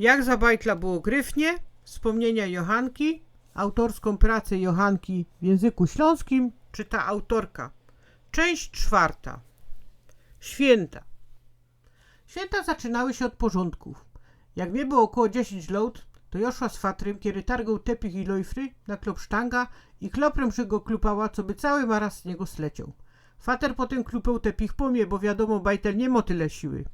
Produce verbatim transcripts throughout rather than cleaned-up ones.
Jak za bajtla było gryfnie, wspomnienia Johanki, autorskõ pracę Johanki w jynzyku ślōnskim czyta autorka. Czynść czwarta. Świynta. Świynta zaczynały sie ôd porzōndkōw. Jak mie było ôkoło dziesiyńć lŏt, to jŏ szła z fatrym, kiery targoł tepich i lojfry, na klopsztanga i kloprym sie go klupała, coby cały maraz z niego slecioł. Fater potym klupoł tepich po mie, bo wiadōmo, bajtel niy mŏ tyle siły.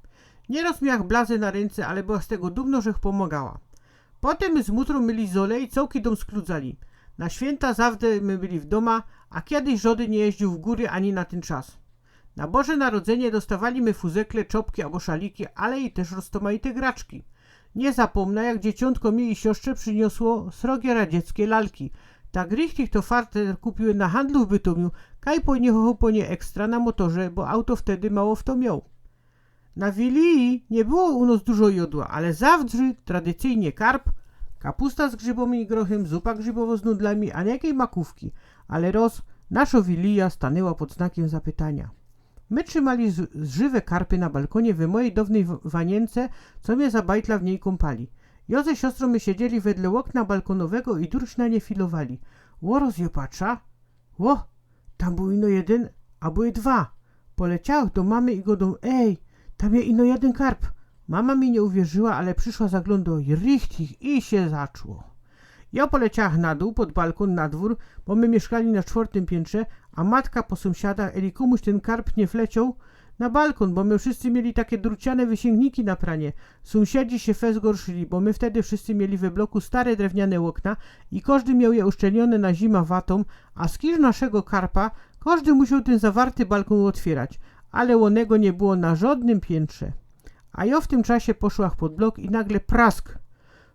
Niyroz miałach blazy na rynce, ale byłach z tego dumnŏ, żech pōmŏgała. Potym my z mutrōm myli zole i cołki dōm skludzali. Na świynta zawdy my byli w dōma, a kejś żŏdyn niy jeździōł w gōry ani na tyn czas. Na Boże Narodzynie dostŏwali my fuzekle, czopki abo szaliki, ale i tyż roztōmajte graczki. Niy zapōmnã, jak dzieciōntko mi i siostrze prziniosło srogie radzieckie lalki. Tak richtig to fater kupiōł na handlu w Bytōmiu, kaj pojechŏł po nie ekstra na motorze, bo auto wtedy mało fto mioł. Na Wiliji niy było u nŏs dużo jŏdła, ale zawsze tradycyjnie karp, kapusta z grzybōm i grochym, zupa grzybowŏ z nudlami, a niekej makōwki. Ale roz naszŏ Wilija stanła pod znakiym zapytaniŏ. My trzimali z-, zżywe karpy na balkōnie we mojij downyj w-, wanience, co mie za bajtla w nij kōmpali. Jŏ ze siostrōm my siedzieli wedle ôkna balkōnowego i durś na nie filowali. Ôroz jŏ patrza, ło, tam bōł ino jedyn, a były dwa. Poleciałach do mamy i godōm: „Ej, tam je ino jedyn karp”. Mama mi niy uwierzyła, ale prziszła zaglōndŏ i richtig, i sie zaczło. Jŏ poleciałach na dōł, pod balkōn, na dwōr, bo my miyszkali na sztwŏrtym piyńtrze, a matka po sōmsiadach, eli kōmuś tyn karp niy wlecioł na balkōn, bo my wszyscy mieli take druciane wysiyngniki na pranie. Sōmsiedzi sie fest zgorszyli, bo my wtedy wszyscy mieli we bloku stare drewniane ôkna i kożdy mioł je uszczelniōne na zima watōm, a z kisz naszego karpa kożdy musioł tyn zawarty balkōn ôtwierać, ale ônego niy było na żŏdnym piyńtrze. A jŏ w tym czasie poszłach pod blok i nagle prask!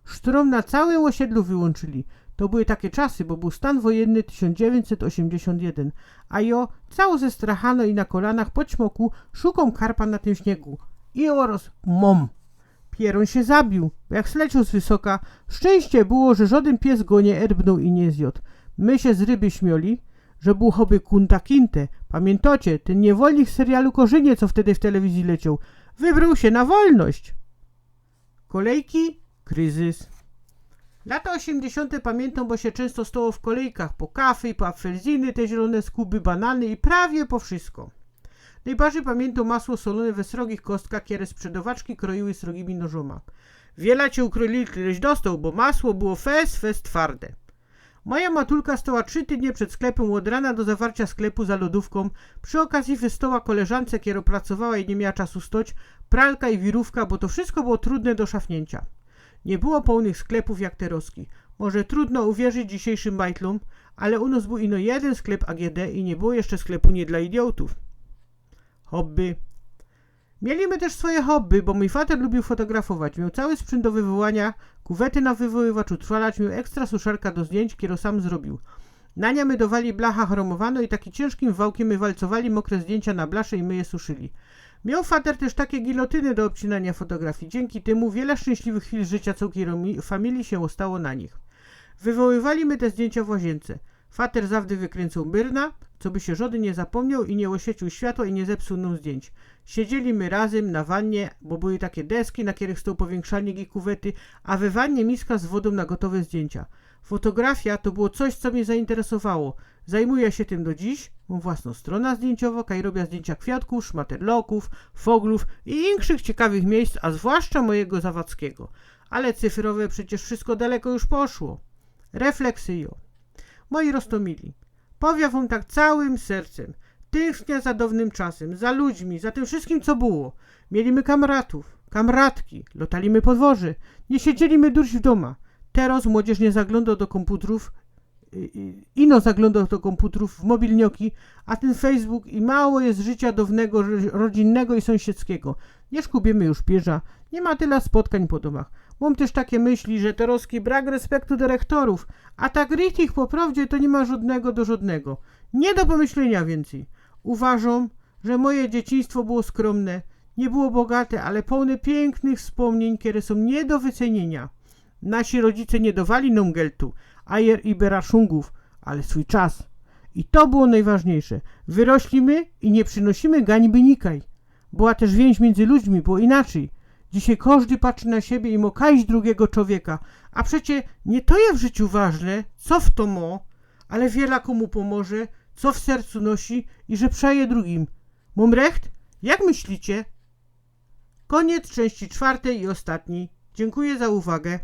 Sztrōm na cołkim ôsiedlu wyłōnczyli. To były take czasy, bo bōł stōn wojenny tysiōnc dziewiyńćset ôziymdziesiōnt jedyn, a jŏ, cołko zestrachanŏ i na kolanach po ćmoku, szukōm karpa na tym śniygu. I ôroz mōm. Pierōn sie zabiōł, bo jak slecioł z wysoka, szczyńście było, że żŏdyn pies go niy erbnōł i niy zjŏd. My sie z ryby śmioli, że bōł choby Kunta Kinte. Pamiyntŏcie, tyn niywolnik z serialu Korzynie, co wtedy w telewizji lecioł? Wybrōł sie na wolność. Kolejki, kryzys. Lata ôziymdziesiōnte pamiyntōm, bo sie czynsto stało w kolejkach po kafy i po apfelzyny, te zielōne skuby, banany i prawie po wszysko. Nojbardzij pamiyntōm masło solōne we srogich kostkach, kere sprzedowaczki kroiły srogimi nożōma. Wiela cie ukroili, tyleś dostoł, bo masło było fest, fest twarde. Moja matulka stoła trzi tydnie przed sklepym ôd rana do zawarcia sklepu za lodōwkōm. Przi ôkazji wystoła koleżance, kero pracowała i niy miała czasu stoć, pralka i wirōwka, bo to wszysko było trudne do szafniyncia. Niy było połnych sklepōw jak terozki. Może trudno uwierzić dzisiyjszym bajtlōm, ale u nŏs bōł ino jedyn sklep A G D i niy było jeszcze sklepu niy dlŏ idiotōw. Hobby. Mieli my tyż swoje hobby, bo mōj fater lubiōł fotografować. Mioł cołki sprzęt do wywołania, kuwety na wywoływacz utrwalać, mioł ekstra suszarka do zdjyńć, kero sam zrobiōł. Na niã my dowali blacha chromowanõ i takim ciynżkim wałkym my walcowali mokre zdjyńcia na blasze i my je suszyli. Mioł fater tyż take gilotyny do ôbcinaniŏ fotografii. Dziynki tymu wiele szczyńśliwych chwil życiŏ cołkij romi-, familije sie ôstało na nich. Wywoływali my te zdjyńcia w łaziynce. Fater zawdy wykryncoł byrna, coby sie żŏdyn niy zapōmnioł i niy ôświeciōł światła i niy zepsuł nōm zdjyńć. Siedzieli my razym na wannie, bo były take deski, na kerych stoł powiynkszalnik i kuwety, a we wannie miska z wodōm na gotowe zdjyńcia. Fotografia to było coś, co mie zainteresowało. Zajmujã sie tym do dziś. Mōm własnõ stronã zdjyńciowõ, kaj robiã zdjyńcia kwiatkōw, szmaterlokōw, foglōw i inkszych ciekawych miyjsc, a zwłaszcza mojigo Zawadzkigo. Ale cyfrowe przecież wszysko daleko już poszło. Refleksyjo. Moji roztōmili. Powiã wōm tak cołkim sercym. Tynkniã za downym czasym, za ludźmi, za tym wszyskim, co było. Mieli my kamratōw, kamratki, lotali my po dworze, niy siedzieli my durś w dōma. Teroz młodzież niy zaglōndŏ do kōmputrōw, i, i, ino zaglōndŏ do kōmputrōw, w mobilnioki, a tyn Facebook i mało je życiŏ downego, ro-, rodzynnego i sōmsiedzkigo. Niy szkubiymy już pierza, niy ma tyle spotkań po dōmach. Mōm tyż take myśli, że terozki brak respektu do rektorōw, a tak richtig po prowdzie to niy ma żŏdnego do żŏdnego. Niy do pōmyślyniŏ wiyncyj. Uważōm, że moje dzieciństwo było skrōmne, niy było bogate, ale połne piynknych wspōmniyń, kere sōm niy do wyceniynio. Nasi rodzice niy dowali nōm geltu, ajer i beraszungōw, ale swōj czas. I to było nojważniyjsze. Wyrośli my i niy przinosimy gańby nikaj. Była tyż wiynź miyndzy ludźmi, było inaczyj. Dzisiej kożdy patrzi na siebie i mŏ kajś drugigo czowieka. A przecie niy to je w życiu ważne, co fto mŏ, ale wiela kōmu pōmoże, co w sercu nosi i że przaje drugim. Mōm recht? Jak myślicie? Kōniec czynści czwartej i ôstatnij. Dziynkuję za uwagę.